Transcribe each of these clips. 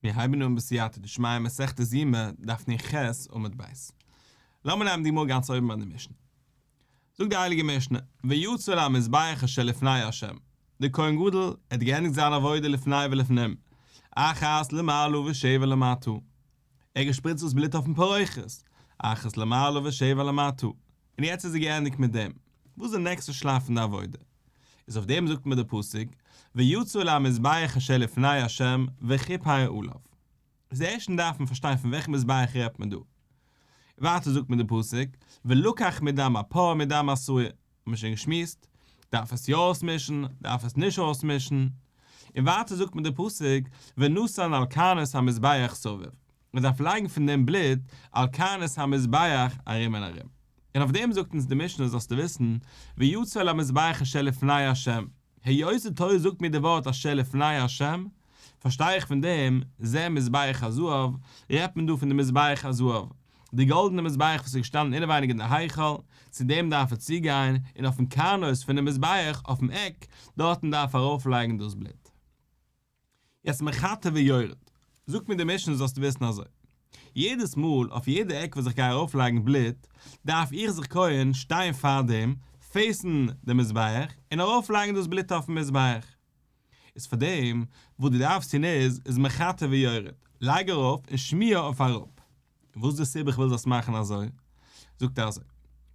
מיר הייבן אן בסייעתא דשמיא מסכת יומא דף נ"ח עמוד ב'. לאמיר נעמען די גמרא גאנץ אויבן ביי די משנה. זאגט די הייליגע משנה, ויצא אל המזבח אשר לפני ה', דער כהן גדול האט געענדיגט זיין עבודה לפני ולפנים, אחת למעלה ושבע למטה, ער האט געשפריצט דאס בלוט אויפן פרוכת, אחת למעלה ושבע למטה, און יעצט איז ער געענדיגט מיט דעם. וואס איז די נעקסטע שלב פון די עבודה? איז אויף דעם זאגט מיר די פסוק, ויצא אל המזבח אשר לפני ה' וכיפר עליו. איז ערשטנס דארף מען פארשטיין פון וועלכן מזבח רעדט מען דא. ווייטער זאגט מיר די פסוק, ולקח מדם הפר ומדם השעיר, האט מען שוין געשמועסט, דארף עס יא אויסמישן, דארף עס נישט אויסמישן. און ווייטער זאגט מיר די פסוק, ונתן על קרנות המזבח סביב, מען דארף לייגן פון דעם בלוט על קרנות המזבח ארום און ארום. און אויף דעם זאגט אונז די משנה זאלסטו וויסן, ויצא אל המזבח אשר לפני ה', היות די תורה זאגט מיר די ווארט אשר לפני ה', פארשטיי איך פון דעם, זה מזבח הזהב, רעדט מען דא פון די מזבח הזהב, די גאלדענע מזבח וואס איז געשטאנען אינעווייניג אין די היכל, צו דעם דארף ער צוגיין, און אויפן קרנות פונעם מזבח, אויפן עק, דארטן דארף ער ארויפלייגן דאס בלוט. יעצט מחטא ויורד, זאגט מיר די משנה זאלסטו וויסן אזוי, יעדעס מאל אויף יעדע עק וואס איך גיי ארויף לייגן בלוט, דארף איך זיך כהן שטיין פאר דעם, face ן דעם מזבח, און ארויף לייגן דאס בלוט אויפן מזבח. איז פאר דעם, וואס דו דארפסט טון איז, איז מחטא ויורד, לייג ארויף און שמיר אויף אראפ. און וואס איז די סיבה איך וויל זאלסט מאכן אזוי? זאגט ער אזוי,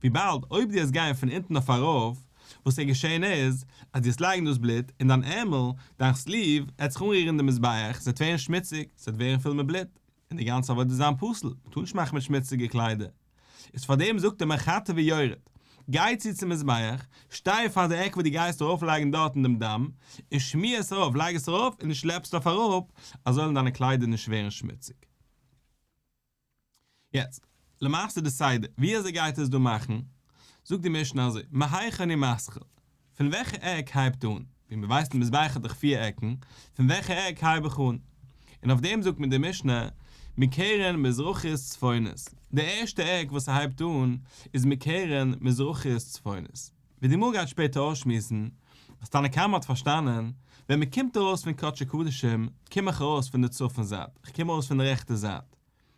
וויבאלד אויב דו וועסט גיין פון אונטן אויף ארויף, וואס וועט געשען איז, אז דו וועסט לייגן דאס בלוט, און דיין ערמל, דיין sleeve, עט זיך אנרירן די מזבח, ס'וועט ווערן שמוציג, ס'וועט ווערן פול מיט בלוט, און די גאנצע עבודה וועט זיין פסול, מ'טאר נישט מאכן מיט שמוציגע קליידער. איז פארדעם זאגט ער מחטא ויורד, גיי צו צום מזבח, שטיי פאר די עק וואו דו גייסט ארויפלייגן דארטן דעם דם, און שמיר עס ארויף, לייג עס ארויף, און דו שלעפסט אויף אראפ, אזוי וועלן דיינע קליידער נישט ווערן שמוציג. יעצט, למעשה די סדר, ווי אזוי גייט ער עס דא מאכן? זאגט די משנה אזוי, מהיכן הוא מתחיל? פון וועלכע עק הייבט אן? ווי מיר ווייסן די מזבח האט דאך פיר עקן, פון וועלכע עק הייב איך אן? און אויף דעם זאגט מיר די משנה, מקרן מזרחית צפונית, די ערשטע עק וואס ער הייבט אן, איז מקרן מזרחית צפונית. ווי די גמרא גייט שפעטער אויסשמועסן, אז תנא קמא האט פארשטאנען, ווען מען קומט ארויס פון קדשי קדשים, קום איך ארויס פון די צפון זייט, איך קום ארויס פון די רעכטע זייט.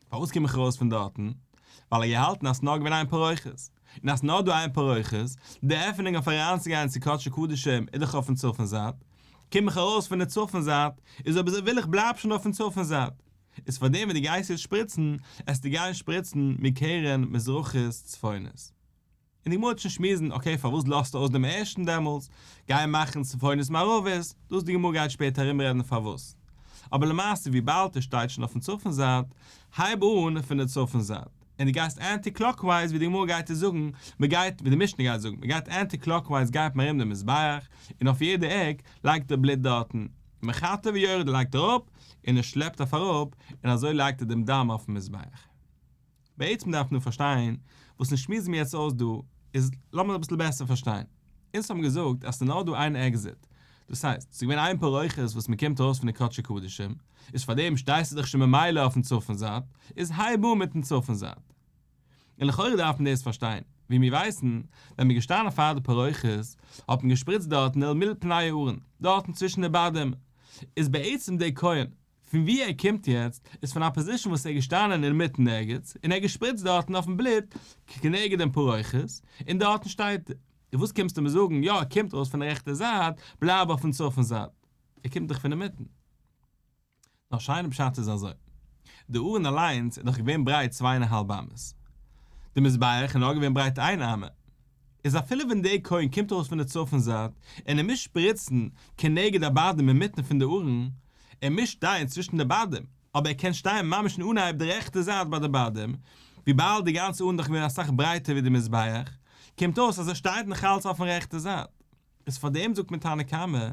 פארוואס קום איך ארויס פון דארטן? ווייל ער האט געהאלטן אז ס'נאר געווען איין פרוכת. און אז ס'נאר דא איין פרוכת, די עפענונג אויף אריינצוגיין צו קדשי קדשים איז דאך אויפן צפון זייט. קום איך ארויס פון די צפון זייט, איז אויב אזוי וויל איך בלייב שוין אויפן צפון זייט. איז פארדעם ווען דו גייסט יעצט שפריצן, עסטו גיין שפריצן מקרן מזרחית צפונית. און די גמרא וועט שוין שמועסן, okay פארוואס לאזטו אויס דעם ערשטן דעמאלטס, גיי מאכן צפונית מערבית, דאס די גמרא גייט שפעטער ארומרעדן פארוואס. אבער למעשה וויבאלד עס שטייט שוין אויפן צפון זייט, הייב אן פון די צפון זייט, און דו גייסט anti clockwise ווי די גמרא גייט עס זאגן, מען גייט, ווי די משנה גייט זאגן, מען גייט anti clockwise גייט מען ארום דעם מזבח, און אויף יעדע עק לייגט ער בלוט דארטן, מחטא ויורד לייגט ער אראפ, און ער שלעפט אויף אראפ, און אזוי לייגט ער דעם דם אויפן מזבח. בעצם דארף מען פארשטיין, וואס אונז שמועסן מיר יעצט אויס דא, איז לאמיר אביסל בעסער פארשטיין. אונז האבן געזאגט אז ס'איז נאר דא איין exit, דאס הייסט, ס'איז געווען איין פרוכת וואס מ'קומט ארויס פון די קדשי קדשים, איז פארדעם שטייסטו דאך שוין ממילא אויפן צפון זייט, איז הייב אן מיטן צפון זייט. און לכאורה דארף מען דאס פארשטיין, ווי מיר ווייסן, ווען מ'איז געשטאנען פאר די פרוכת, האט מען געשפריצט דארטן אל מול פני הארון, דארטן צווישן די בדים, איז בעצם דער כהן, פון ווי ער קומט יעצט איז פון א position וואס ער איז געשטאנען אינמיטן ערגעץ און ער האט געשפריצט דארטן אויפן בלוט כנגד דעם פרוכת און דארטן שטייט ער. און וואס קומסטו מיר זאגן יא ער קומט ארויס פון די רעכטע זייט בלייב אויפן צפון זייט ער קומט דאך פון אינמיטן. נאר שיינע פשט איז אזוי די ארון אליינס איז דאך געווען ברייט צוויי און א האלב אמות די מזבח איז נאר געווען ברייט איין אמה איז אפילו ווען דער כהן קומט ארויס פון די צפון זייט און ער מוז שפריצן כנגד הבדים אינמיטן פון די ארון, ער מוז שטיין צווישן די בדים, אבער ער קען שטיין ממש אין אנהייב די רעכטע זייט ביי די בדים, וויבאלד די גאנצע ארון איז דאך געווען אסאך ברייטער ווי די מזבח, קומט אויס אז ער שטייט נאכאלץ אויפן רעכטע זייט. איז פארדעם זאגט מען תנא קמא,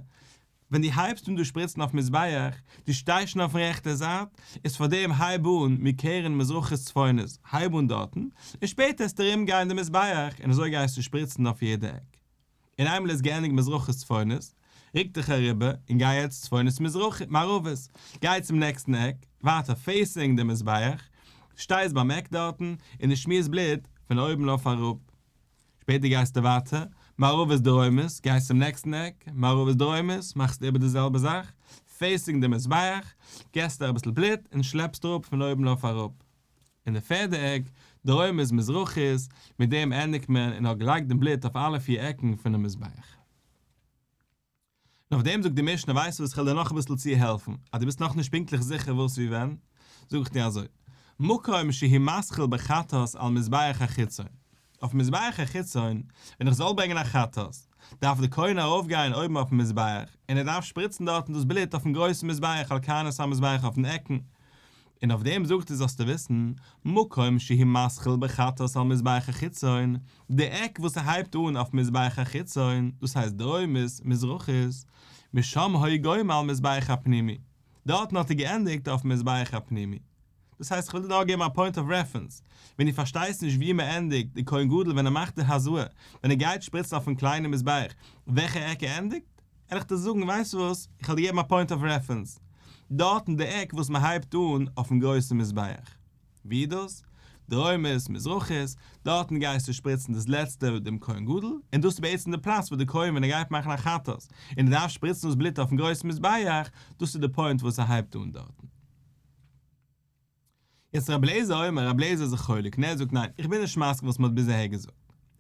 ווען דו הייבסט אן דא שפריצן אויף מזבח, דו שטייסט שוין אויפן רעכטע זייט, איז פאר דעם הייב אן מקרן מזרחית צפונית, הייב אן דארטן, און שפעטער וועסטו ארום גיין די מזבח, און אזוי גייסטו שפריצן אויף יעדע עק. און איינמאל איז געענדיגט מזרחית צפונית, רוק דיך אריבער, און גיי יעצט צפונית מזרחית, מערבית, גיי צום נעקסטן עק, ווייטער facing די מזבח, שטייסט ביים עק דארטן, און דו שמירסט בלוט פון אויבן אויף אראפ. שפעטער גייסטו ווייטער, מערבית דרומית, גייסט צום נעקסטן עק, מערבית דרומית, מאכסטו איבער די זעלבע זאך, facing די מזבח, געסטו אביסל בלוט און שלעפסט אראפ פון אויבן אויף אראפ. און די פערדע עק, דרומית מזרחית, מיט דעם ענדיגט מען און האט געלייגט דעם בלוט אויף אלע פיר עקן פונעם מזבח. און אויף דעם זאגט די משנה, ווייסט וואס, איך וועל דיר נאך אביסל צוהעלפן, אז דו ביסט נאכנישט פונקטליך זיכער וואס ווי ווען, זאג איך דיר אזוי, מקום שהוא מתחיל בחטאת על מזבח החיצון, אויפן מזבח החיצון, ווען איך זאל ברענגען א חטאת, דארף דער כהן ארויפגיין אויבן אויפן מזבח, און ער דארף שפריצן דארטן דאס בלוט אויפן גרויסן מזבח על קרנות המזבח אויפן עקן, און אויף דעם זאגט ער זאלסטו וויסן, מקום שהוא מתחיל בחטאת על מזבח החיצון, די עק וואס ער הייבט אן אויף מזבח החיצון, דאס הייסט דרומית, מזרחית, משם היה גומר על מזבח הפנימי, דארטן האט ער געענדיגט אויפן מזבח הפנימי. דאס הייסט איך וויל דיר נאר געבן א point of reference, ווען דו פארשטייסט נישט ווי מען ענדיגט די כהן גדול ווען ער מאכט די הזאה, ווען ער גייט שפריצן אויפן קליינעם מזבח, וועלכע עק ער ענדיגט, וועל איך דיר זאגן ווייסט וואס, איך וועל דיר געבן א point of reference, דארט אין די עק וואס מען הייבט אן אויפן גרויסן מזבח. ווי איז דאס? דרומית, מזרחית, דארטן גייסטו שפריצן דאס לעצטע דעם כהן גדול, און דאס איז בעצם די פלאץ וואס די כהן ווען ער גייט מאכן א חטאת, און ער דארף שפריצן דאס בלוט אויפן גרויסן מזבח, דאס איז די point וואס ער הייבט אן דארטן. יעצט רבי אליעזר אומר, רבי אליעזר איז זיך חולק, און ער זאגט ניין, איך בין נישט מסכים וואס מען האט ביז אהער געזאגט.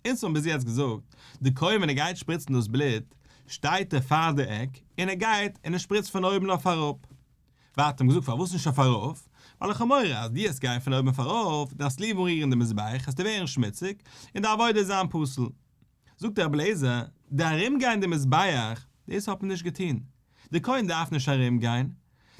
אונז האבן ביז יעצט געזאגט, די כהן ווען ער גייט שפריצן דאס בלוט, שטייט ער פאר די עק, און ער גייט און ער שפריצט פון אויבן אויף אראפ. ווייטער האט מען געזאגט פארוואס נישט אויף ארויף, ווייל איך האב מורא אז דו וועסט גיין פון אויבן אויף ארויף, דארפסט ליב אנרירן די מזבח, וועסטו ווערן שמוציג, און די עבודה וועט זיין פסול. זאגט רבי אליעזר, די ארומגיין די מזבח, דאס האט מען נישט געטון, די כהן דארף נישט ארומגיין,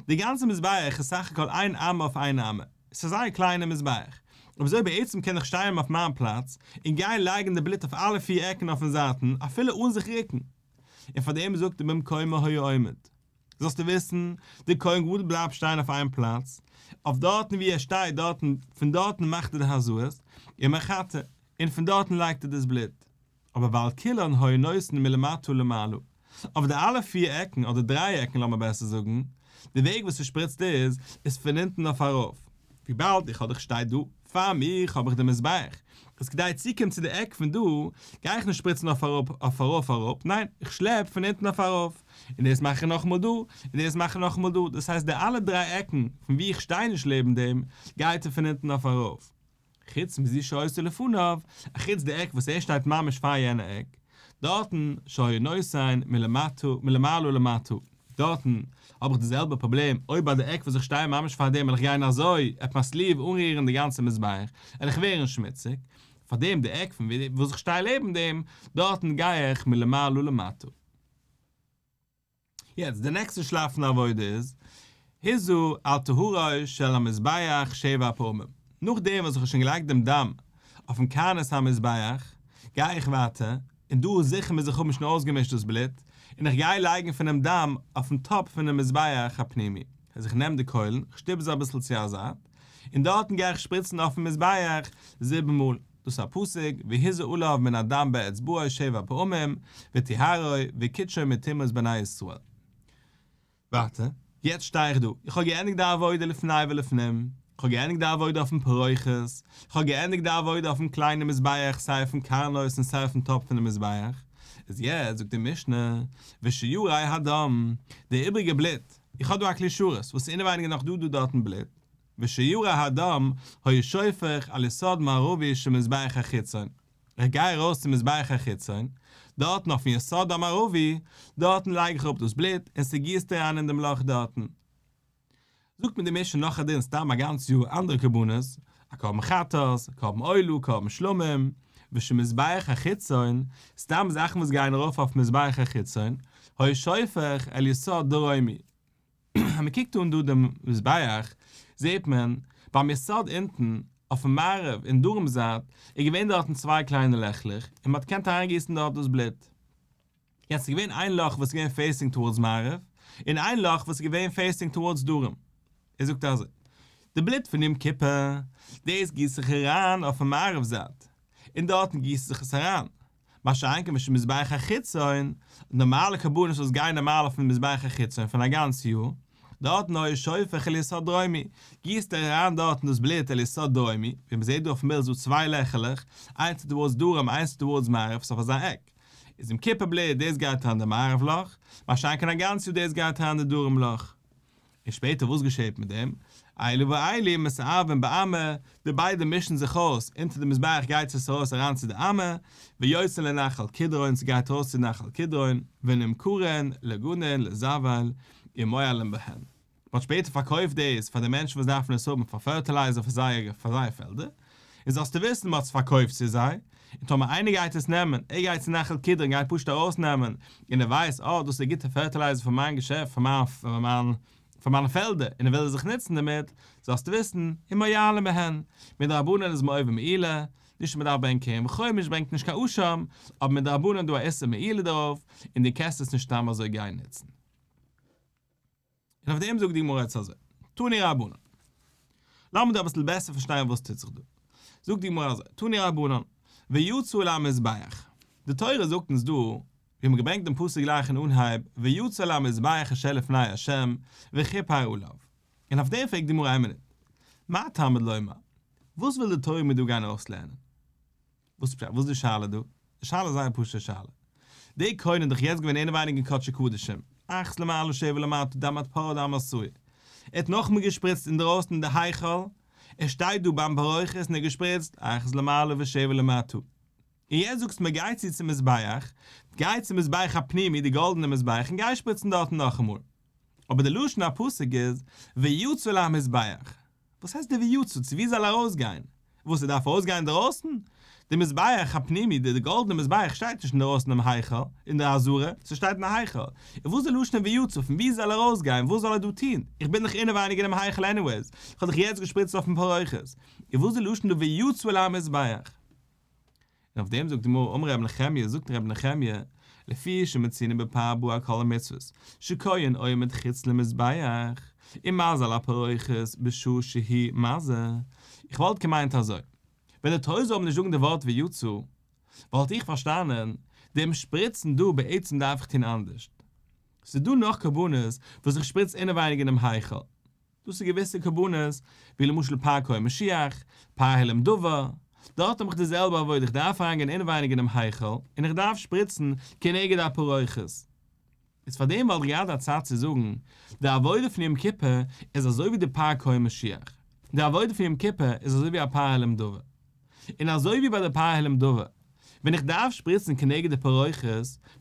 די גאנצע מזבח איז סך הכל איין אמה אויף איין אמה, עס איז א זייער קליינע מזבח, אויב אזוי בעצם קען איך שטיין אויף מיין פלאץ, און גיין לייגן די בלוט אויף אלע פיר עקן אויפן זייטן, אפילו אן זיך רוקן. און פאר דעם זאגט ער במקומו היה עומד. זאלסטו וויסן, דער כהן גדול בלייבט שטיין אויף איין פלאץ, אויף דארטן וואו ער שטייט דארטן, פון דארטן מאכט ער די הזאות, ומחטא, און פון דארטן לייגט ער דאס בלוט. אבער ועל כולן היה נותן מלמטה למעלה. אויף די אלע פיר עקן, אדער דריי עקן לאמיר בעסער זאגן, די וועג וואס ס'שפריצט איז, איז פון אונטן אויף ארויף. וויבאלד איך האב דאך שטייט דא, פאר מיך האב איך די מזבח, איז כדי צוקומען צו די עק פון דא, גיי איך נישט שפריצן אויף אראפ אויף ארויף אראפ, ניין, איך שלעפ פון אונטן אויף ארויף, און דאס מאך איך נאכאמאל דא, און דאס מאך איך נאכאמאל דא, דאס הייסט די אלע דריי עקן פון וואו איך שטיי נישט לעבן דעם, גייט ער פון אונטן אויף ארויף. חוץ מזו שהיתה לפניו, אחוץ די עק וואס ער שטייט ממש פאר יענע עק, דארטן שהיה נותן מלמטה מלמעלה למטה, דארטן האב איך די זעלבע פראבלעם, אויב ביי די עק וואס איך שטיי ממש פאר דעם וועל איך גיין אזוי, עט מיין sleeve אנרירן די גאנצע מזבח, וועל איך ווערן שמוציג, פאר דעם די עק פון וואס איך שטיי לעבן דעם, דארטן גיי איך מלמעלה למטה. יעצט די נעקסטע שלב פון עבודה איז, הזה על טהרו של המזבח שבע פעמים, נאכדעם וואס איך האב שוין געלייגט דעם דם אויפן קרנות המזבח, גיי איך ווייטער, און דא איז זיכער מוז איך האבן שוין אויסגעמישט דאס בלוט, און איך גיי לייגן פונעם דם אויפן טאפ פונעם מזבח הפנימי, אז איך נעם די קוילן, איך שטופ זיי אביסל צו א זייט, און דארטן גיי איך שפריצן אויפן מזבח זיבן מאל. דאס איז א פסוק, והזה עליו מן הדם באצבעו שבע פעמים, וטהרו, וקידשו מטומאות בני ישראל. ווייטער, יעצט שטיי איך דא, איך האב געענדיגט די עבודה לפני ולפנים, איך האב געענדיגט די עבודה אויפן פרוכת, איך האב געענדיגט די עבודה אויפן קליינעם מזבח סיי אויפן קרנות און סיי אויפן טאפ פונעם מזבח, איז יעצט זאגט די משנה, ושיירי הדם, די איבריגע בלוט, איך האב דא א כלי שרת וואס איז אינעווייניג נאך דא דא דארטן בלוט, ושיירי הדם היה שופך על יסוד מערבי של מזבח החיצון, איך גיי ארויס צום מזבח החיצון, דארטן אויפן יסוד המערבי, דארטן לייג איך אראפ דאס בלוט און ס'גיסט אריין אין דעם לאך דארטן. זאגט מיר די משנה נאך א דין סתם א גאנץ יאר אנדערע קרבנות, א קרבן חטאת, קרבן עולה, קרבן שלמים, ושמזבח החיצון, סתם זאכן וואס גייען ארויף אויף מזבח החיצון, היה שופך על יסוד דרומי. אז מען קוקט אן דא דעם מזבח, זעט מען, ביים יסוד אונטן, אויפן מערב און דרום זייט, איז געווען דארטן צוויי קליינע לעכלעך, און מען האט געקענט אריינגיסן דארט דאס בלוט. יעצט איז געווען איין לאך וואס איז געווען facing towards מערב, און איין לאך וואס איז געווען facing towards דרום. ער זאגט אזוי, די בלוט פון יום כיפור, דאס גיסט זיך אריין אויפן מערב זייט, און דארטן גיסט זיך עס אריין, מה שאין כן ושמזבח החיצון, נארמאלע קרבנות וואס גייען נארמאל אויפן מזבח החיצון פון א גאנץ יאר, דארטן היה שופך אל יסוד דרומי, גיסט ער אריין דארטן דאס בלוט אל יסוד דרומי, ווי מ'זעט דא אויפן בילד איז דא צוויי לעכעלעך, איינס towards דרום איינס towards מערב, ס'איז אויף אזא עק, איז יום כיפור בלוט דאס גייט אריין די מערב לאך, מה שאין כן א גאנץ יאר דאס גייט אריין די דרום לאך. און שפעטער וואס געשעהט מיט דעם? אלו ואלו מתערבין באמה, די ביידע מישן זיך אויס, אונטער די מזבח גייט עס ארויס אריין צו די אמה, ויוצאין לנחל קדרון ס'גייט ארויס צו נחל קדרון, ונמכרין לגנין לזבל, ומועלין בהן. מ'האט שפעטער פארקויפט דאס פאר די מענטשן וואס דארפן עס האבן פאר פערטילייזער פאר זייער פאר זייער פעלדער, און זאלסטו וויסן מ'האט עס פארקויפט צו זיי, און טאמער איינער גייט עס נעמען, ער גייט צו נחל קדרון גייט פשוט ארויסנעמען, און ער ווייסט אה דאס איז גוטע פערטילייזער פאר מיין געשעפט פאר מיין פאר מיין פאר מיינע פעלדער, און ער וויל זיך נוצן דערמיט, זאלסטו וויסן, ומועלין בהן, מדרבנן איז מען עובר מעילה, נישט מ'דארף ברענגען קרן וחומש ברענגט נישט קיין אשם, אבער מדרבנן איז דא א איסור מעילה דערויף, און דו קענסט עס נישט סתם אזוי גיין נוצן. און אויף דעם זאגט די גמרא יעצט אזוי, תנו רבנן. לאמיר דא אביסל בעסער פארשטיין וואס טוט זיך דא. זאגט די גמרא אזוי, תנו רבנן, ויצא אל המזבח. די תורה זאגט אונז דא, ווי מ'האט געברענגט דעם פסוק גלייך אין אנהייב, ויצא אל המזבח אשר לפני ה', וכיפר עליו. און אויף דעם פרעגט די גמרא איין מינוט, מה תלמוד לומר? וואס וויל די תורה מיר דא גיין אויסלערנען? וואס פשט? וואס איז די שאלה דא? די שאלה איז זייער פשוט'ע שאלה. דער כהן איז דאך יעצט געווען אינעווייניג אין קדשי קדשים, אחת למעלה שבע למטה, דם הפר דם השעיר. ער האט נאכאמאל געשפריצט אינדרויסן אין די היכל, ער שטייט דא ביים פרוכת און ער האט געשפריצט אחת למעלה ושבע למטה. און יעצט זאגסטו מיר גיי צו צום מזבח, גיי צום מזבח הפנימי, די גאלדענע מזבח, און גיי שפריצן דארטן נאכאמאל. אבער די לשון הפסוק איז ויצא אל המזבח. וואס הייסט די ויצא? צו ווי זאל ער ארויסגיין? וואס ער דארף ארויסגיין אינדערויסן? די מזבח הפנימי, די גאלדענע מזבח שטייט נישט אינדערויסן אינעם היכל, אין די עזרה, ס'שטייט אין די היכל. און וואס איז די לשון ויצא? פון ווי זאל ער ארויסגיין? וואס זאל ער דא טון? איך בין דאך אינעווייניג אינעם היכל anyways, איך האב דאך יעצט געשפריצט אויפן פרוכת. און וואס איז די לשון דא ויצא אל המזבח? און אויף דעם זאגט די גמרא אמר ר' נחמיה, זאגט ר' נחמיה, לפי שמצינו בפר הבא על כל המצוות, שכהן עומד חוץ למזבח, ומזה על הפרוכת בשעה שהוא מזה, איך וואלט געמיינט אזוי, ווען די תורה זאל נישט זאגן די ווארט ויצא, וואלט איך פארשטאנען, דעם שפריצן דא בעצם דארף איך טון אנדערשט. ס'איז דא נאך קרבנות וואס איך שפריץ אינעווייניג אינעם היכל, דאס איז געוויסע קרבנות, ווי למשל פר כהן משיח, פר העלם דבר, דארט האב איך די זעלבע עבודה, איך דארף אריינגיין אינעווייניג אינעם היכל, און איך דארף שפריצן כנגד הפרוכת. איז פאר דעם וואלט איך געהאט א צד צו זאגן, די עבודה פון יום כיפור איז אזוי ווי די פר כהן משיח, די עבודה פון יום כיפור איז אזוי ווי א פר העלם דבר. און אזוי ווי ביי די פר העלם דבר, ווען איך דארף שפריצן כנגד די פרוכת,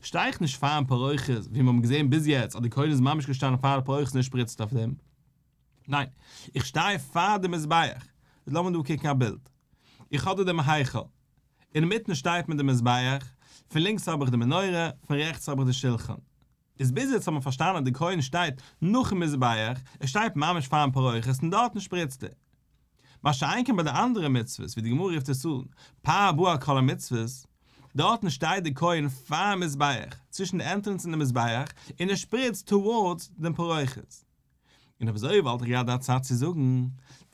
שטיי איך נישט פארן פרוכת, ווי מיר האבן געזען ביז יעצט אז די כהן איז ממש געשטאנען פאר די פרוכת און שפריצט אויף דעם. ניין, איך שטיי פאר די מזבח. איז לאמיר דא קוקן א בילד. איך האב דא דעם היכל. אינמיטן שטייט מיר די מזבח, פון לינקס האב איך די מנורה, פון רעכטס האב איך די שולחן. איז ביז יעצט האט מען פארשטאנען אז די כהן שטייט נאכן מזבח, ער שטייט ממש פארן פרוכת און דארטן שפריצט ער. מה שאין כן ביי די אנדערע מצוות ווי די גמרא רופט עס אן פר הבא על כל המצוות, דארטן שטייט די כהן פארן מזבח, צווישן די entrance און די מזבח, און ער שפריצט towards דעם פרוכת. און אויב אזוי וואלט איך געהאט די צד צו זאגן,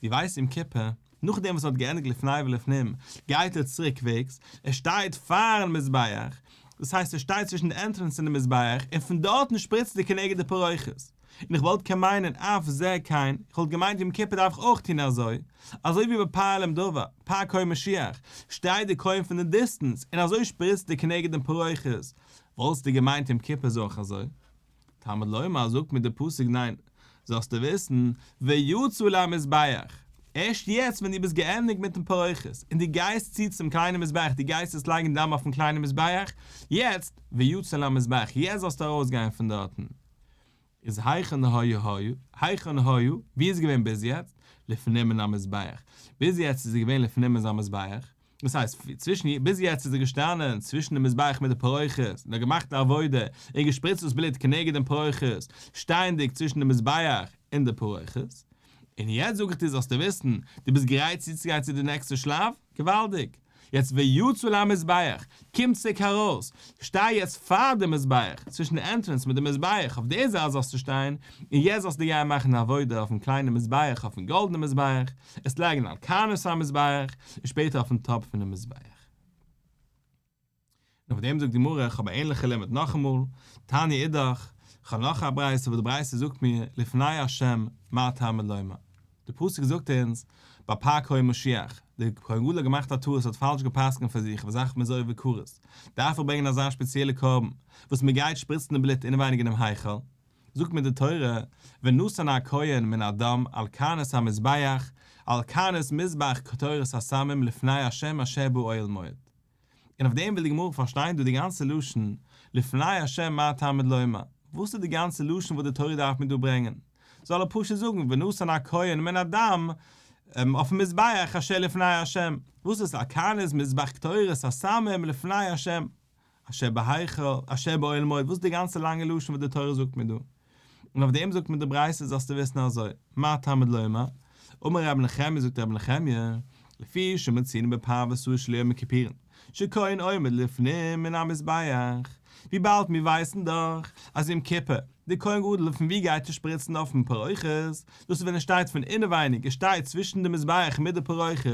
דו ווייסט יום כיפור, נאכדעם וואס ער האט געענדיגט לפני ולפנים, גייט ער צוריק וועגס, ער שטייט פארן מזבח, דאס הייסט ער שטייט צווישן די entrance און די מזבח, און פון דארטן שפריצט ער כנגד די פרוכת. און איך וואלט קען מיינען אף זה כן, איך וואלט געמיינט יום כיפור דארף איך אויך טון אזוי, אזוי ווי ביי פר העלם דבר, פר כהן משיח, שטייט די כהן פון די distance, און אזוי שפריצט ער כנגד דעם פרוכת, וואלסטו געמיינט יום כיפור איז אויך אזוי? תלמוד לומר זאגט מיר די פסוק ניין, זאלסטו וויסן, ויצא אל המזבח, ערשט יעצט ווען דו ביסט געענדיגט מיטן פרוכת, און דו גייסט צו צום קליינעם מזבח, דו גייסט עס לייגן דם אויפן קליינעם מזבח, יעצט, ויצא אל המזבח, יעצט זאלסטו ארויסגיין פון דארטן. איז היכן היה היה, היכן היה, ווי איז געווען ביז יעצט? לפנים מן המזבח, ביז יעצט איז ער געווען לפנים מן המזבח, דאס הייסט, צווישן, ביז יעצט איז ער געשטאנען צווישן דעם מזבח מיט די פרוכת, און האט געמאכט די עבודה, און געשפריצט דאס בלוט כנגד דעם פרוכת, שטייענדיג צווישן דעם מזבח און די פרוכת. און יעצט זאג איך דיר זאלסטו וויסן, דו ביסט גרייט צוצוגיין צו די נעקסטע שלב? געוואלדיג! יעצט ויצא אל המזבח, קום צוריק ארויס, שטיי יעצט פאר די מזבח, צווישן די entrance מיט די מזבח, אויף די זייט זאלסטו שטיין, און יעצט זאלסטו גיין מאכן די עבודה אויפן קליינעם מזבח, אויפן גאלדענעם מזבח, עס לייגן על קרנות המזבח, און שפעטער אויפן טאפ פונעם מזבח. און אויף דעם זאגט די גמרא, איך האב א ענליכע לימוד נאכאמאל, תניא אידך, איך האב נאך א ברייתא וואס די ברייתא זאגט מיר, לפני ה' מה תלמוד לומר. די פסוק זאגט אונז, ביי פר כהן משיח, דער כהן גדול האט געמאכט א טעות האט פאלש גע'פסק'נט פאר זיך אויף זאכן מזויף וכרת, דארף ער ברענגען אזא שפעציעלע קרבן, וואס מען גייט שפריצן די בלוט אינעווייניג אינעם היכל. זאגט מיר די תורה, ונתן הכהן מן הדם על קרנות המזבח, על קרנות מזבח קטורת הסמים לפני ה' אשר באוהל מועד. און אויף דעם וויל די גמרא פארשטיין דא די גאנצע לשון לפני ה' מה תלמוד לומר, וואס איז די גאנצע לשון וואס די תורה דארף מיר דא ברענגען? זאל ער פשוט זאגן ונתן הכהן מן הדם אויפן מזבח אשר לפני ה', וואס איז על קרנות מזבח קטורת הסמים לפני ה' אשר בהיכל אשר באוהל מועד, וואס איז די גאנצע לאנגע לשון וואס די תורה זאגט מיר דא? און אויף דעם זאגט מיר די ברייתא זאלסטו וויסן אזוי, מה תלמוד לומר, אמר רבי נחמיה זאגט רבי נחמיה, לפי שמצינו בפר ושעיר של יום הכיפורים, שכהן עומד לפנים מן המזבח, וויבאלד מיר ווייסן דאך אז יום כיפור, דער כהן גדול פון ווי גייט ער שפריצן אויפן פרוכת, דאס איז ווען ער שטייט פון אינעווייניג, ער שטייט צווישן די מזבח מיט די פרוכת,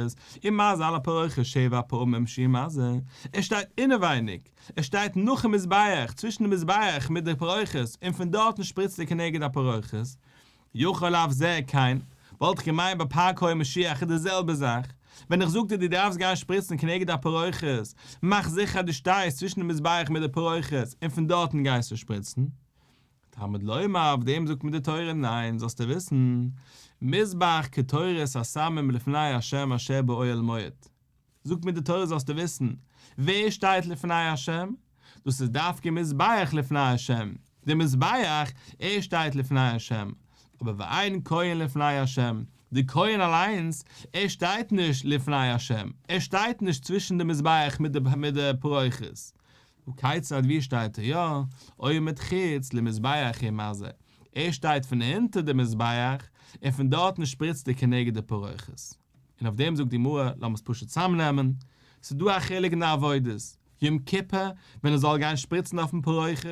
ומזה על הפרוכת שבע פעמים שהוא מזה, ער שטייט אינעווייניג, ער שטייט נאכן מזבח, צווישן די מזבח מיט די פרוכת, און פון דארטן שפריצט ער כנגד הפרוכת. יכול אף זה כן, וואלט איך געמיינט ביי פר כהן משיח איז די זעלבע זאך, ווען איך זאג דיר דו דארפסט גיין שפריצן כנגד הפרוכת, מאך זיכער אז דו שטייסט צווישן די מזבח מיט די פרוכת, און פון דארטן גייסטו שפריצן. תלמוד לומר, אויף דעם זאגט מיר די תורה ניין, זאלסטו וויסן, מזבח קטורת הסמים לפני ה' אשר באוהל מועד. זאגט מיר די תורה זאלסטו וויסן, ווער שטייט לפני השם? דאס איז דווקא מזבח לפני השם, דער מזבח, ער שטייט לפני השם, אבער ואין כהן לפני השם, דער כהן אליינס, ער שטייט נישט לפני השם, ער שטייט נישט צווישן די מזבח מיט די פרוכת. הכיצד ווי שטייט ער יא? עומד חוץ למזבח ומזה, ער שטייט פון הינטער די מזבח, און פון דארטן שפריצט ער כנגד די פרוכת. און אויף דעם זאגט די גמרא, לאמיר עס פשוט צאמנעמען, ס'איז דא א חילוק אין די עבודות, יום כיפור ווען ער זאל גיין שפריצן אויפן פרוכת,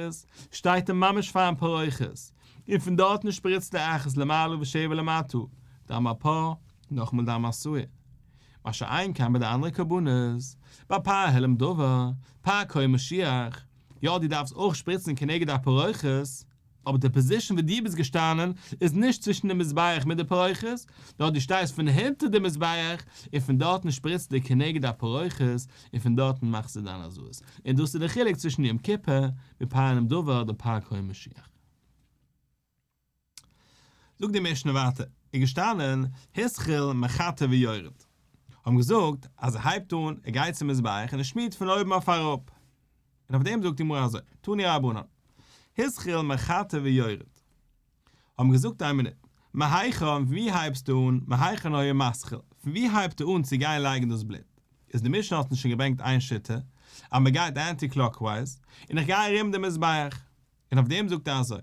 שטייט ער ממש פארן פרוכת, און פון דארטן שפריצט ער אחת למעלה ושבע למטה, דם הפר, נאכאמאל דם השעיר. מה שאין כן ביי די אנדערע קרבנות, ביי פר העלם דבר, פר כהן משיח, יא דו דארפסט אויך שפריצן כנגד הפרוכת, אבער די פאזישן וואו דו ביסט געשטאנען איז נישט צווישן די מזבח מיט די פרוכת, נאר דו שטייסט פון הינטער די מזבח, און פון דארטן שפריצט דו כנגד הפרוכת, און פון דארטן מאכסטו דיין הזאות. און דאס איז די חילוק צווישן יום כיפור מיט פר העלם דבר אדער פר כהן משיח. זאגט די משנה ווייטער, איז געשטאנען, התחיל מחטא ויורד. האבן געזאגט אז ער הייבט אן, ער גייט צום מזבח און ער שמירט פון אויבן אויף אראפ. און אויף דעם זאגט די גמרא אזוי, תנו רבנן, התחיל מחטא ויורד. האבן געזאגט איין מינוט, מהיכן, פון ווי הייבסטו אן, מהיכן היה מתחיל, פון ווי הייבט ער אן צו גיין לייגן דאס בלוט? איז די משנה האט אונז שוין געברענגט איין שיטה, אז מען גייט אנטי קלאקווייז, און איך גיי ארום די מזבח. און אויף דעם זאגט ער אזוי,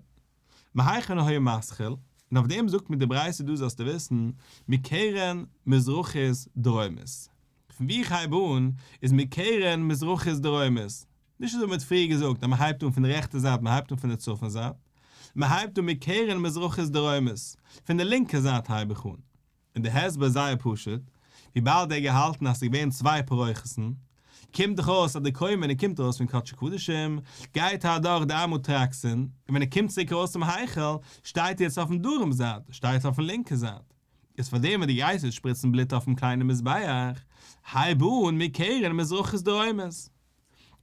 מהיכן היה מתחיל, און אויף דעם זאגט מיר די ברייתא דא זאלסטו וויסן, מקרן מזרחית דרומית. פון וואו איך הייב אן איז מקרן מזרחית דרומית. נישט אזוי ווי מ'האט פריער געזאגט אז מ'הייבט אן פון די רעכטע זייט מ'הייבט אן פון די צפון זייט. מ'הייבט אן מקרן מזרחית דרומית. פון די לינקע זייט הייב איך אן. און די הסבר איז זייער פשוט, וויבאלד ער האט געהאלטן אז ס'איז געווען צוויי פרוכת'ן, קומט דאך אויס אז די כהן ווען ער קומט ארויס פון קדשי קדשים, גייט ער אדורך די אמה טרקסין, און ווען ער קומט צוריק ארויס צום היכל, שטייט ער יעצט אויפן דרום זייט, שטייט ער אויפן לינקע זייט. איז פאר דעם ווען דו גייסט יעצט שפריצן בלוט אויפן קליינעם מזבח, הייב אן מקרן מזרחית דרומית.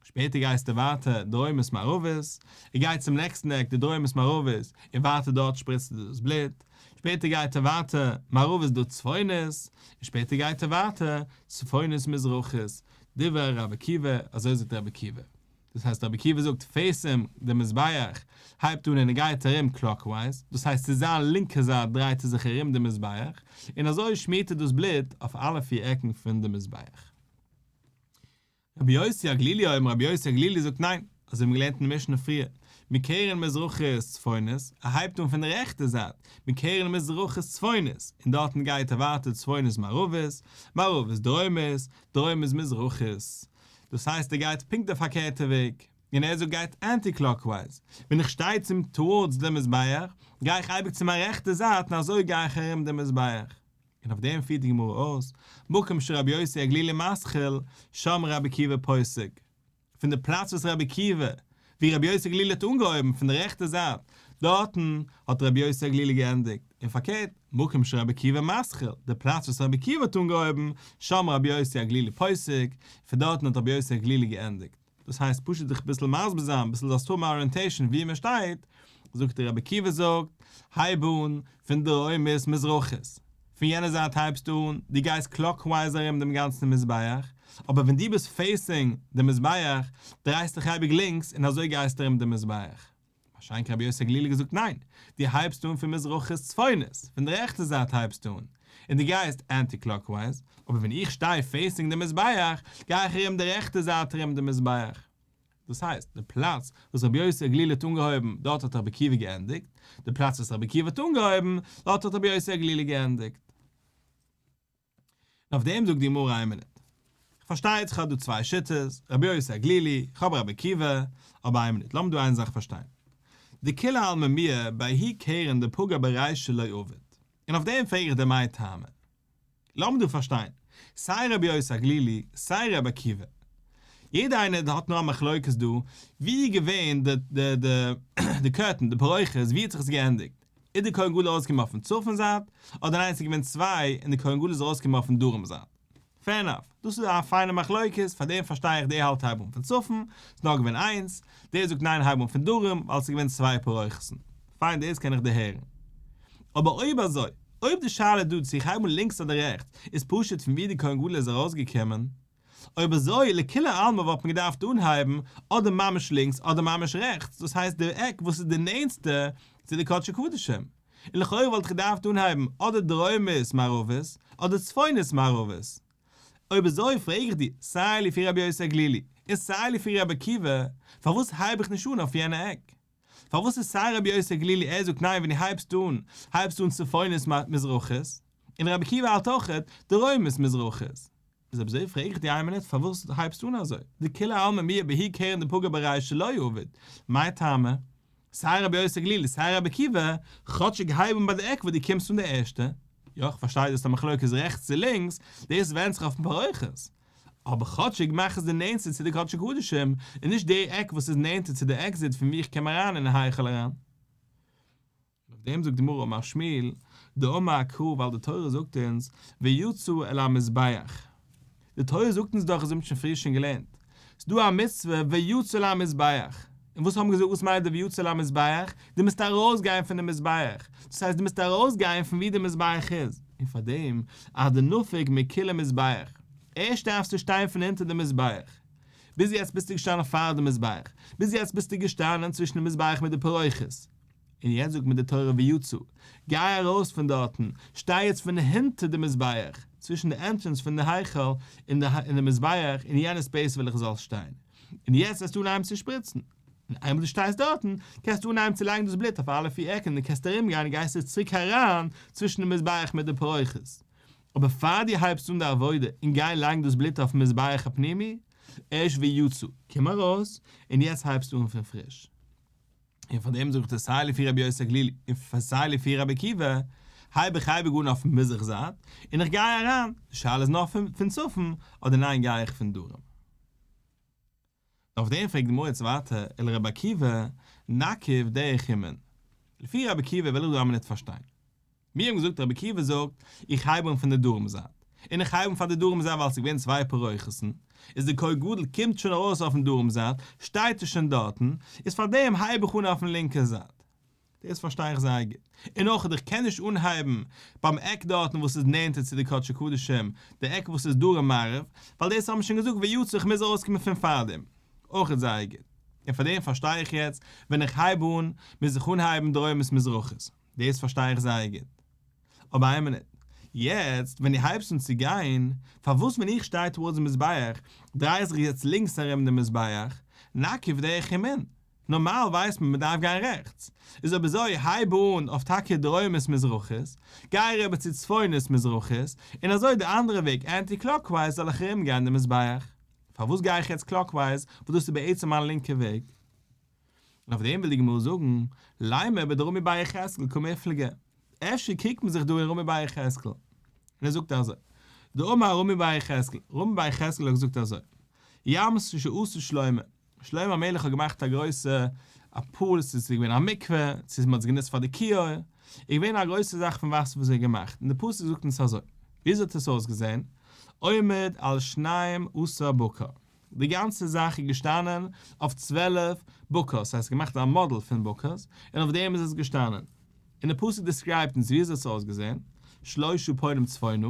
שפעטער גייסטו ווייטער דרומית מערבית, ער גייט צום נעקסטן עק די דרומית מערבית, און ווייטער דארט שפריצט ער דאס בלוט, שפעטער גייט ער ווייטער מערבית דא צפונית, און שפעטער גייט ער ווייטער צפונית מזרחית, דברי רבי עקיבא, אזוי זאגט רבי עקיבא. דאס הייסט רבי עקיבא זאגט facing די מזבח הייבט אן און ער גייט ארום קלאקווייז, דאס הייסט צו זיין לינקע זייט דרייט ער זיך ארום די מזבח, און אזוי שמירט ער דאס בלוט אויף אלע פיר עקן פון די מזבח. רבי יוסי הגלילי אומר רבי יוסי הגלילי זאגט ניין, אזוי האבן מיר געלערנט אין די משנה פריער, מקרן מזרחית צפונית, ער הייבט אן פון די רעכטע זייט, מקרן מזרחית צפונית, און דארטן גייט ער ווייטער צפונית מערבית, מערבית דרומית, דרומית מזרחית. דאס הייסט ער גייט פונקט די פארקערטע וועג, און ער זאגט גייט אנטי קלאקווייז, ווען איך שטיי צום טאווארדס די מזבח, גיי איך אייביג צו מיין רעכטע זייט און אזוי גיי איך ארום די מזבח. און אויף דעם פירט די גמרא אויס, מקום שרבי יוסי הגלילי מתחיל, שם רבי עקיבא פוסק. פון די פלאץ וואס רבי עקיבא, ווי רבי יוסי הגלילי האט אנגעהויבן, פון די רעכטע זייט, דארטן האט רבי יוסי הגלילי געענדיגט, און פארקערט, מקום שרבי עקיבא מתחיל, די פלאץ וואס רבי עקיבא האט אנגעהויבן, שם רבי יוסי הגלילי פוסק, פון דארטן האט רבי יוסי הגלילי געענדיגט. דאס הייסט פשוט זיך אביסל מסביר זיין, אביסל זאלסט האבן א אריענטעישן ווי מען שטייט. זאגט ער רבי עקיבא זאגט, הייב אן פון דרומית מזרחית, פון יענע זייט הייבסטו אן, דו גייסט קלאקווייז ארום דעם גאנצן מזבח, אבער ווען דו ביסט פעיסינג דעם מזבח, דרייסט דיך אייביג לינקס און אזוי גייסטו ארום דעם מזבח. מה שאין כן רבי יוסי הגלילי געזאגט ניין, דו הייבסט אן פון מזרחית צפונית, פון די רעכטע זייט הייבסטו אן, און דו גייסט אנטי קלאקווייז, אבער ווען איך שטיי פעיסינג די מזבח, גיי איך ארום די רעכטע זייט ארום די מזבח. דאס הייסט, די פלאץ וואס רבי יוסי הגלילי האט אנגעהויבן, דארט האט רבי עקיבא געענדיגט, די פלאץ וואס רבי עקיבא האט אנגעהויבן, דארט האט רבי יוסי הגלילי געענדיגט. און אויף דעם זאגט די גמרא איין מינוט. כ'פארשטיי יעצט כ'האב דא צוויי שיטות, רבי יוסי הגלילי, כ'האב רבי עקיבא, אבער איין מינוט, לאמיר דא איין זאך פארשטיין. דכולי עלמא מיהא בההיא קרן דפגע ברישא לא עביד. און אויף דעם פרעג איך דיר מאי טעמא. לאמיר דא פארשטיין, סיי רבי יוסי הגלילי, סיי רבי עקיבא, יעדער איינער האט נאר א מחלוקת דא, ווי איז געווען די די די די קורטען, די פרוכת, ווי האט זיך עס געענדיגט? איז די כהן גדול ארויסגעקומען אויפן צפון זייט, אדער ניין עס איז געווען צוויי און די כהן גדול איז ארויסגעקומען אויפן דרום זייט? Fair enough, דאס איז א פיינע מחלוקת, פאר דעם פארשטיי איך דער האלט הייב אן פון צפון, ס'איז נאר געווען איינס, דער זאגט ניין הייב אן פון דרום ווייל ס'איז געווען צוויי פרוכת'ן. פיין דאס קען איך דערהערן. אבער אויב אזוי, אויב די שאלה דא צו איך הייב אן לינקס אדער רעכטס איז פשוט פון ווי די כהן גדול איז ארויסגעקומען, אויב אזוי לכולי עלמא וואלט מען געדארפט אנהייבן אדער ממש לינקס אדער ממש רעכטס, דאס הייסט די עק וואס איז די נענטסטע צו די קדשי קדשים, און לכאורה וואלט איך געדארפט אנהייבן אדער דרומית מערבית אדער צפונית מערבית. אויב אזוי פרעג איך דיר, סיי לפי רבי יוסי הגלילי און סיי לפי רבי עקיבא, פארוואס הייב איך נישט אן אויף יענע עק? פארוואס איז סיי רבי יוסי הגלילי ער זאגט ניין ווען דו הייבסט אן הייבסטו אן צפונית מזרחית, און רבי עקיבא האלט אויכעט דרומית מזרחית. איז אויב אזוי פרעג איך דיר איין מינוט פארוואס הייבסטו אן אזוי? דכולי עלמא מיהא בההיא קרן דפגע ברישא לא עביד, מאי טעמא? סיי רבי יוסי הגלילי סיי רבי עקיבא, כאטשיג הייב אן ביי די עק וואו דו קומסט אן די ערשטע. יא איך פארשטיי דאס איז א מחלוקת רעכטס צו לינקס, דאס ווענדט זיך אויפן פרוכת. אבער כאטשיג מאך עס די נענטסטע צו די קדשי קדשים, און נישט די עק וואס איז נענטער צו די עקזיט פון וואו איך קום אריין אין היכל אריין. און אויף דעם זאגט די גמרא אמר שמואל, דאמר קרא ווייל די תורה זאגט אונז ויצא אל המזבח, די תורה זאגט אונז דאך אזוי האבן שוין פריער שוין געלערנט, ס'איז דא א מצוה ויצא אל המזבח, און וואס האבן מיר געזאגט וואס מיינט די ויצא אל המזבח, דו מוזט ארויס גיין פון די מזבח, דאס הייסט דו מוזט ארויס גיין פון ווי די מזבח איז, און פאר דעם אז דנפיק מכולה מזבח, ערשט דארפסטו שטיין פון אונטער די מזבח, ביז יעצט ביסטו געשטאנען פאר די מזבח, ביז יעצט ביסטו געשטאנען צווישן די מזבח מיט די פרוכת, און יעצט זאגט מיר די תורה ויצא, גיי ארויס פון דארטן, שטיי יעצט פון הינטער די מזבח, צווישן די ענטרענס פון די היכל און די מזבח, אין יענע ספעיס וויל איך זאלסט שטיין, און יעצט וועסטו אנהייבן צו שפריצן, און איינמאל דו שטייסט דארטן, קענסטו אנהייבן צו לייגן דאס בלוט אויף אלע פיר עקן און קענסט ארום גיין און גייסטו צוריק אריין צווישן די מזבח מיט די פרוכת. אבער פאר דו הייבסט אן די עבודה און גיין לייגן דאס בלוט אויפן מזבח הפנימי, ערשט ויצא, קום ארויס, און יעצט הייבסטו אן פון פריש. און פאר דעם זאגט ער סיי לפי רבי יוסי הגלילי און סיי לפי רבי עקיבא, הייב איך אייביג אן אויפן מזרח זייט, און איך גיי אריין, די שאלה איז נאר פון צפון, אדער ניין גיי איך פון דרום. אויף דעם פרעגט די גמרא יעצט ווייטער, ולרבי עקיבא, נקיף דרך ימין. לפי רבי עקיבא וויל איך דא א מינוט פארשטיין. מיר האבן געזאגט רבי עקיבא זאגט, איך הייב אן פון די דרום זייט, און איך הייב אן פאר די דרום זייט ווייל ס'איז געווען צוויי פרוכת'ן, איז די כהן גדול קומט שוין ארויס אויפן דרום זייט, שטייט ער שוין דארטן, איז פאר דעם הייב איך אן אויפן לינקע זייט. דאס פארשטיי איך זייער גוט. און אויך איך קען נישט אנהייבן ביים עק דארטן וואס איז נענטער צו די קדשי קדשים, די עק וואס איז דרום מערב, ווייל דאס האבן מיר שוין געזאגט ויצא איך מוז ארויסקומען פון פארדעם. אויך זייער גוט. און פאר דעם פארשטיי איך יעצט, ווען איך הייב אן, מוז איך אנהייבן דרומית מזרחית. דאס פארשטיי איך זייער גוט. אבער איין מינוט. יעצט ווען דו הייבסט אן צו גיין, פארוואס ווען איך שטיי towards די מזבח, דריי איך זיך יעצט לינקס ארום די מזבח, נקיף דרך ימין? נארמאל ווייסט מען מ'דארף גיין רעכטס. איז אויב אזוי הייב אן אויף טאקע דרומית מזרחית, גיי אריבער צו צפונית מזרחית, און אזוי די אנדערע וועג אנטי קלאקווייז זאל איך ארום גיין די מזבח. פארוואס גיי איך יעצט קלאקווייז וואס דאס איז בעצם מיין לינקע וועג? און אויף דעם וויל די גמרא זאגן, לימא בדרמי בר יחזקאל קמיפלגי, אפשר קריגט מען זיך דא אין רמי בר יחזקאל, און ער זאגט אזוי, דאמר רמי בר יחזקאל, רמי בר יחזקאל האט געזאגט אזוי, ים שעשה שלמה, שלמה המלך האט געמאכט א גרויסע א pool, צו ס'איז געווען א מקווה, צו מ'האט עס גענוצט פאר די כיור, איז געווען א גרויסע זאך פון וואסער וואס ער האט געמאכט, און די פסוק זאגט אונז אזוי, וויאזוי האט עס אויסגעזען, עומד על שניים עשר בקר. די גאנצע זאך איז געשטאנען אויף 12 בקעות, ס'הייסט געמאכט א מאדעל פון בקעות, און אויף דעם איז עס געשטאנען. און די פסוק describe ט אונז ווי אזוי עס האט אויסגעזען, שלשה פונים צפונה,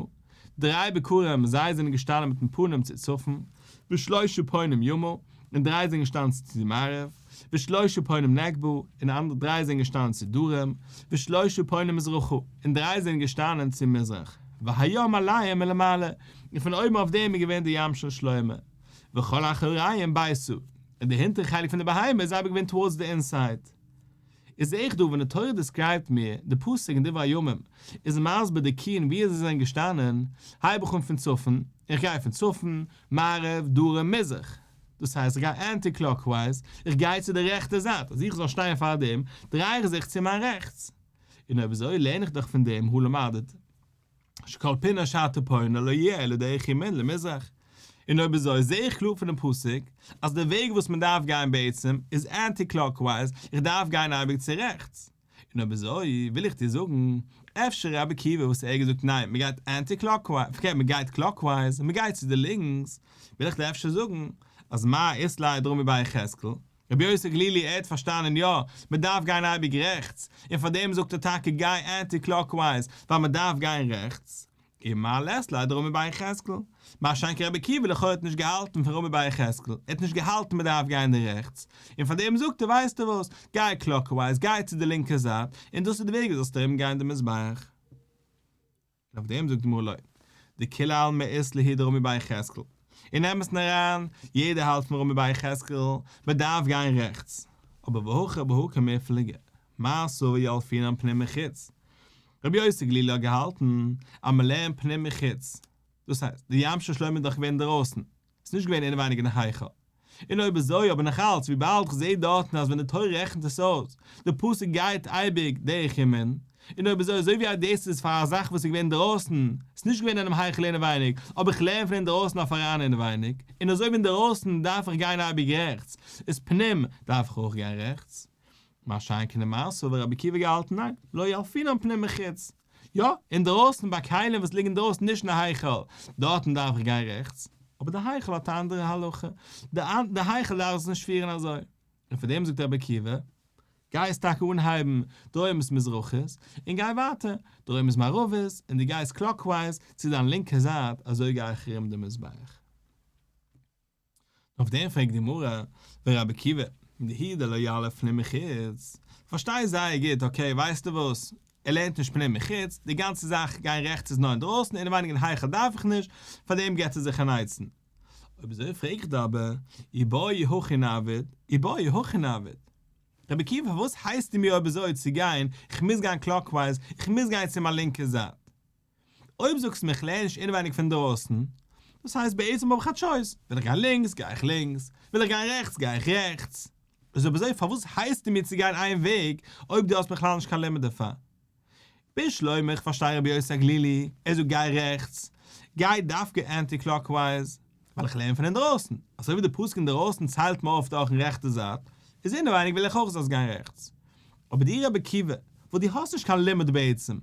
דריי בקרים זיי זענען געשטאנען מיטן פנים צו צפון, ושלשה פונים ימה, און דריי זענען געשטאנען צו מערב, ושלשה פונים נגבה, און אנדערע דריי זענען געשטאנען צו דרום, ושלשה פונים מזרחה, און דריי זענען געשטאנען צו מזרח, והים עליהם מלמעלה, און פון אויבן אויף דעם איז געווען די ים של שלמה, וכל אחוריהם ביתה, און די הינטערע חלק פון די בהמה איז אייביג געווען towards the inside. איז זעה איך דא ווען די תורה describe ט מיר די פסוק אין דברי הימים איז מסביר די קיען ווי אזוי זיי זענען געשטאנען, הייב איך אן פון צפון, איך גיי פון צפון, מערב, דרום, מזרח. דאס הייסט איך גיי anti clockwise, איך גיי צו די רעכטע זייט, אז איך זאל שטיין פאר דעם, דריי איך זיך צו מיין רעכטס. און אויב אזוי לערן איך דאך פון דעם הא למדת. שכל פינה שאתה פונה לא יהיה אלא דרך ימין למזרח. און אויב אזוי זעה איך קלאר פונעם פסוק אז די וועג וואס מען דארף גיין בעצם איז anti clockwise, איך דארף גיין אייביג צו רעכטס. און אויב אזוי וויל איך דיר זאגן, אפשר רבי עקיבא וואס ער האט געזאגט ניין מען גייט anti clockwise, פארקערט מען גייט clockwise, מען גייט צו די לינקס, וויל איך דיר אפשר זאגן אז מר אית ליה דרמי בר יחזקאל, רבי יוסי הגלילי ער האט פארשטאנען יא, מען דארף גיין אייביג רעכטס, און פאר דעם זאגט ער טאקע גיי anti clockwise ווייל מען דארף גיין רעכטס, און מר לית ליה דרמי בר יחזקאל, מה שאין כן רבי עקיבא לכאו' האט נישט געהאלטן פון רמי בר יחזקאל, ער האט נישט געהאלטן מען דארף גיין די רעכטס, און פאר דעם זאגט ער ווייסטו וואס, גיי clockwise, גיי צו די לינקע זייט, און דאס איז די וועג ווי זאלסט ארום גיין די מזבח. און אויף דעם זאגט די גמרא לא דכולי עלמא אית להו דרמי בר יחזקאל. אין אמת'ן אריין, יעדער האלט פון רמי בר יחזקאל, מען דארף גיין רעכטס. אבער והכא בהא קמיפלגי, מר סבר ילפינן פנים מחוץ. רבי יוסי גלילי האט געהאלטן אז מען לערנט פנים מחוץ. דאס הייסט, די ים של שלמה איז דאך געווען אינדערויסן, ס'איז נישט געווען אינעווייניג אין היכל. און אויב אזוי אבער נאכאלץ וויבאלד כ'זעה דארטן אז ווען די תורה רעכנט עס אויס, די פסוק גייט אייביג דרך ימין, און אויב אזוי אזוי ווי אז דאס איז פאר א זאך וואס איז געווען אינדערויסן, ס'איז נישט געווען אינעם היכל אינעווייניג, אבער כ'לערן פון אינדערויסן אויף אריין אינעווייניג, און אזוי ווי אינדערויסן דארף איך גיין אייביג רעכטס, איז פנים דארף איך אויך גיין רעכטס. מה שאין כן ומר סבר רבי עקיבא געהאלטן ניין, לא ילפינן פנים מחוץ. יא, אינדערויסן ביי כלים וואס ליגן אינדערויסן נישט אין א היכל, דארטן דארף איך גיין רעכטס, אבער די היכל האט א אנדערע הלכה, די היכל דארף זיך נישט פירן אזוי. און פאר דעם זאגט רבי עקיבא, גייסט טאקע אנהייבן דרומית מזרחית, און גיי ווייטער, דרומית מערבית, און דו גייסט clockwise צו דיין לינקע זייט, אזוי גיי איך ארום די מזבח. אויף דעם פרעגט די גמרא, ורבי עקיבא, דהוא דלא יליף פנים מחוץ, פארשטיי זייער גוט, okay ווייסטו וואס, ער לערנט נישט פנים מחוץ, די גאנצע זאך גיין רעכטס איז נאר אינדרויסן, אינעווייניג אין היכל דארף איך נישט, פאר דעם געבט ער זיך אן עצה. אויב אזוי פרעג איך דיר אבער, אי בעי הכי נעביד, אי בעי הכי נעביד. רבי עקיבא פארוואס הייסטו מיר אויב אזוי צו גיין, איך מוז גיין clockwise, איך מוז גיין צו מיין לינקע זייט. אויב זאגסטו מיר איך לערן נישט אינעווייניג פון דרויסן, דאס הייסט בעצם האב איך א choice, וויל איך גיין לינקס גיי איך לינקס, וויל איך גיין רעכטס גיי איך רעכטס. איז אויב אזוי פארוואס הייסטו מיר צו גיין איין וועג אויב דו האסט בכלל נישט קיין לימוד דערפאר? בשלמא איך פארשטיי רבי יוסי הגלילי, ער זאגט גיי רעכטס, גיי דווקא anti clockwise, ווייל איך לערן פון אינדרויסן, אזוי ווי די פסוק אינדרויסן ציילט מיר אויף דורכן רעכטע זייט, איז אינעווייניג וויל איך אויך זאלסט גיין רעכטס. אבער דו רבי עקיבא, וואס דו האסט נישט קיין לימוד בעצם,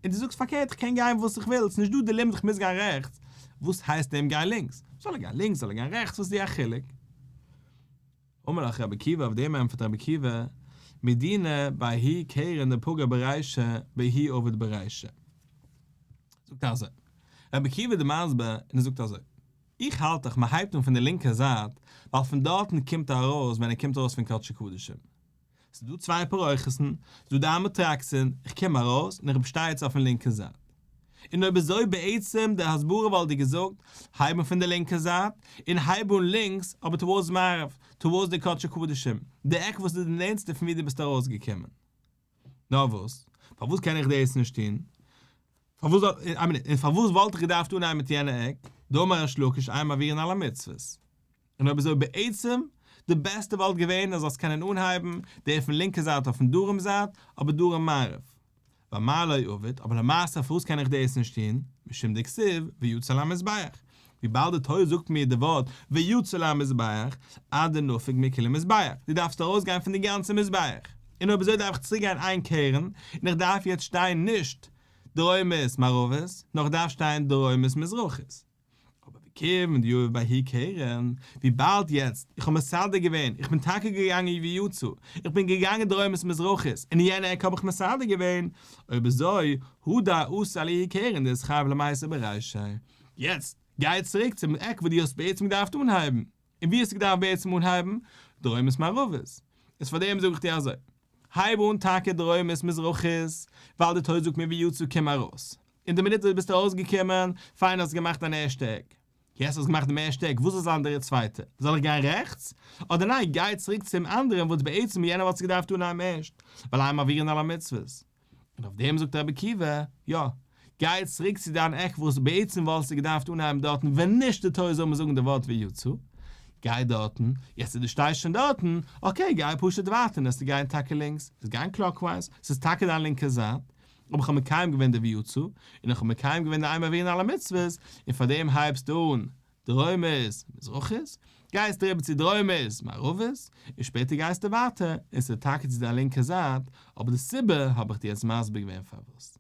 און דו זאגסט פארקערט איך קען גיין וואס איך וויל, ס'נישט דא די לימוד איך מוז גיין רעכטס, וואס הייסט אים גיין לינקס? זאל ער גיין לינקס זאל ער גיין רעכטס וואס איז דיר א חילוק? אמר לך רבי עקיבא אויף דעם ענטפערט רבי עקיבא, מדינא בההיא קרן דפגע ברישא בההיא עביד ברישא. זאגט ער אזוי, רבי עקיבא איז די מסביר און ער זאגט אזוי, איך האלט דאך מען הייבט אן פון די לינקע זייט, ווייל פון דארטן קומט ער ארויס ווען ער קומט ארויס פון קדשי קדשים. ס'איז דא צוויי פרוכת'ן, ס'איז דא די אמוטרקסין, איך קום ארויס און איך שטיי יעצט אויפן לינקע זייט. און אויב אזוי בעצם די הסברה וואלט דיר געזאגט, הייב אן פון די לינקע זייט, און הייב אן לינקס, אבער towards מערב, towards די קדשי קדשים, די עק וואס איז די נענטסטע פון ווי דו ביסט ארויסגעקומען. נאר וואס? פארוואס קען איך דאס נישט טון? פארוואס זאל, איין מינוט, און פארוואס וואלט איך געדארפט אנהייבן מיט יענע עק? דאמר ריש לקיש אין מעבירין על המצוות. און אויב אזוי בעצם, די בעסטע וואלט געווען אז זאלסט קענען אנהייבן די פון לינקע זייט אויפן דרום זייט, אבער דרום מערב. ואמאי לא עביד, אבער למעשה פארוואס קען איך דאס נישט טון? משום דכתיב ויצא למזבח. וויבאלד די תורה זאגט מיר די ווארט ויצא למזבח, עד דנפיק מכוליה מזבח, דו דארפסט ארויסגיין פון די גאנצע מזבח, און אויב אזוי דארף איך צוריק גיין איין קרן, און איך דארף יעצט שטיין נישט דרומית מערבית, נאר איך דארף שטיין דרומית מזרחית. אבער. כיוון דיהיב בההיא קרן, וויבאלד יעצט איך האב מסדר געווען, איך בין טאקע געגאנגען ויצא, איך בין געגאנגען דרומית מזרחית, און יענע עק האב איך מסדר געווען, אויב אזוי, הדר אתא לההיא קרן דאיתחייב למיסב ברישיה. יעצט, גיי צוריק צום עק וואו דו האסט בעצם געדארפט אנהייבן. און וואו האסטו געדארפט בעצם אנהייבן? דרומית מערבית. איז פארדעם זאג איך דיר אזוי, הייב אן טאקע דרומית מזרחית, ווייל די תורה זאגט מיר ויצא קום ארויס. אין די מינוט וואס דו ביסט ארויסגעקומען, פיין האסט געמאכט דיין ערשטע עק. יעצט האסט געמאכט דעם ערשטע עק, וואס זאל זיין דער צווייטע? זאל איך גיין רעכטס? אדער ניין, גיי צוריק צום אנדערן וואס בעצם יענער וואלט געדארפט אנהייבן ערשט, ווייל אין מעבירין על המצוות. און אויף דעם זאגט רבי עקיבא, יא, גיי צוריק צו דיין עק וואס בעצם וואלסטו געדארפט אנהייבן דארטן ווען נישט די תורה זאל מיר זאגן די ווארט ויצא, גיי דארטן, יעצט אז דו שטייסט שוין דארטן, okay, גיי פשוט ווייטער און עסטו גיין טאקע לינקס, עס גיין clockwise, ס'איז טאקע דיין לינקע זייט, אבער איך האב מקיים געווען די ויצא, און איך האב מקיים געווען די אין מעבירין על המצוות, און פאר דעם הייבסטו אן דרומית מזרחית, גייסטו אריבער צו דרומית מערבית, און שפעטער גייסטו ווייטער, און ס'איז טאקע צו דיין לינקע זייט, אבער די סיבה האב איך דיר יעצט מסביר געווען פארוואס.